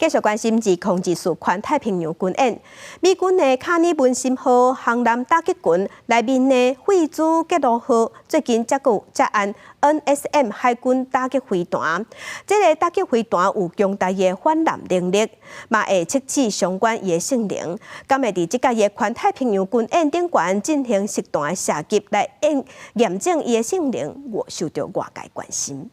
繼續關心2024環太平洋軍演，美軍的卡爾文森號航艦打擊群內面的費茲傑羅號最近才閣接案 NSM 海軍打擊飛彈，這個打擊飛彈有強大的反艦能力，嘛會測試相關伊的性能。敢會佇這屆的環太平洋軍演頂懸進行實彈的射擊來驗驗證伊的性能，我受著外界關心。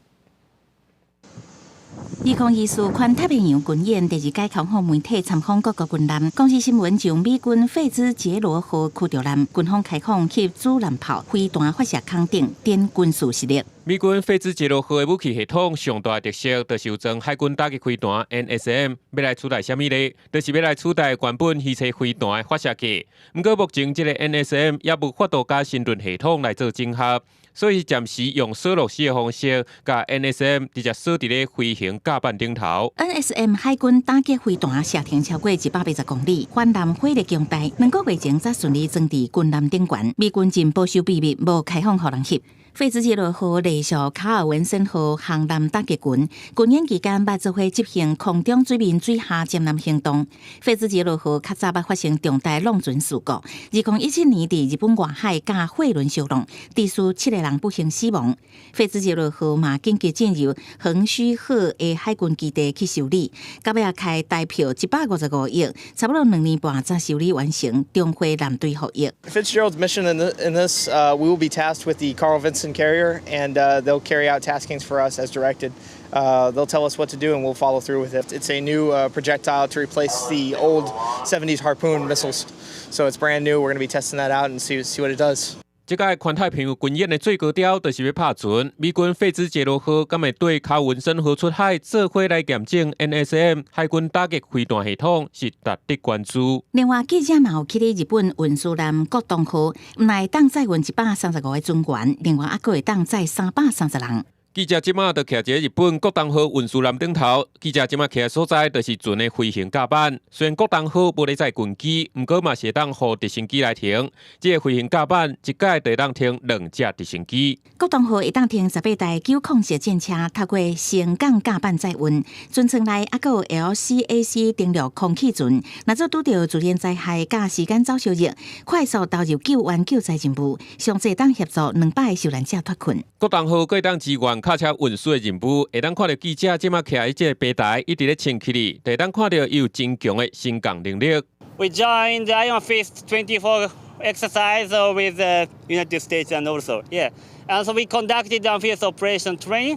2024環太平洋軍演第二屆開放媒體參訪各國軍艦。公視新聞將美軍費茲傑羅號驅逐艦軍方開放翕主艦炮、飛彈發射孔頂等軍事實力。美軍費茲傑羅號的武器系統上大的特色，就是有裝海軍打擊飛彈 NSM，欲來取代啥物呢？就是欲來取代原本魚鰓飛彈的發射架。毋過目前這個 NSM 猶無法度佮神盾系統來做整合，所以暫時用鎖螺絲的方式，共 NSM 直接鎖佇咧飛行甲板頂頭。 NSM 海軍打擊飛彈射程超過180公里，反艦火力強大。2個月前才順利裝佇軍艦頂懸。美軍真保守秘密，無開放予人翕。費茲傑羅號隸屬卡爾文森號航艦打擊群，軍演期間捌做伙執行空中、水面、水下偵艦行動。費茲傑羅號較早捌發生重大撞船事故，2017年佇日本外海佮貨輪相撞，致使七個人不幸死亡。費茲傑羅號嘛緊急進入橫須賀的海軍基地去修理，到尾仔開台票155億，差不多2年半才修理完成，重回艦隊服役。 Fitzgerald's mission in this, we will be tasked with the Carl Vinson carrier, and they'll carry out taskings for us as directed. They'll tell us what to do, and we'll follow through with it. It's a new projectile to replace the old 70s Harpoon missiles. So it's brand new. We're going to be testing that out and see what it does. 這屆環太平洋軍演的最高調，就是欲拍船。美軍費茲傑羅號敢會對卡文森號出海做伙來驗證 NSM 海軍打擊飛彈系統，是值得關注。另外，記者嘛有去咧日本運輸艦國東號，毋但會當載運135個船員，另外猶閣會當載330人。記者這馬就徛佇日本國東號運輸艦頂頭。記者這馬徛的所在，就是船的飛行甲板。雖然國東號無咧載軍機，毋過嘛是會當予直升機來停。這個飛行甲板一擺就會當停兩架直升機。國東號會當停18台907戰車，透過升降甲板載運。船艙內猶閣有 LCAC 登陸空氣船，若做拄著自然災害佮時間走燒熱，快速投入救援救災任務，上濟當協助200個受難者脫困。國東號閣會當支援卡車運輸的任務，會當看著記者這馬徛佇這個平台，一直咧清氣哩，就會當看著伊有真強的升降能力。 We joined the Iron Fist 24 exercise with the United States and also, yeah, and so we conducted amphibious operation training.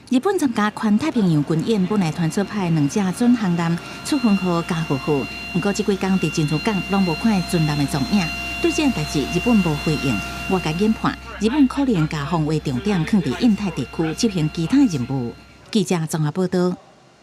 日本參加環太平洋軍演，本來傳出派兩隻準航艦出雲號、加賀號，毋過這幾工佇珍珠港攏無看見船艦的蹤影。對這件代誌，日本無回應。外界研判，日本可能共防衛重點放佇印太地區執行其他任務。記者綜合報道。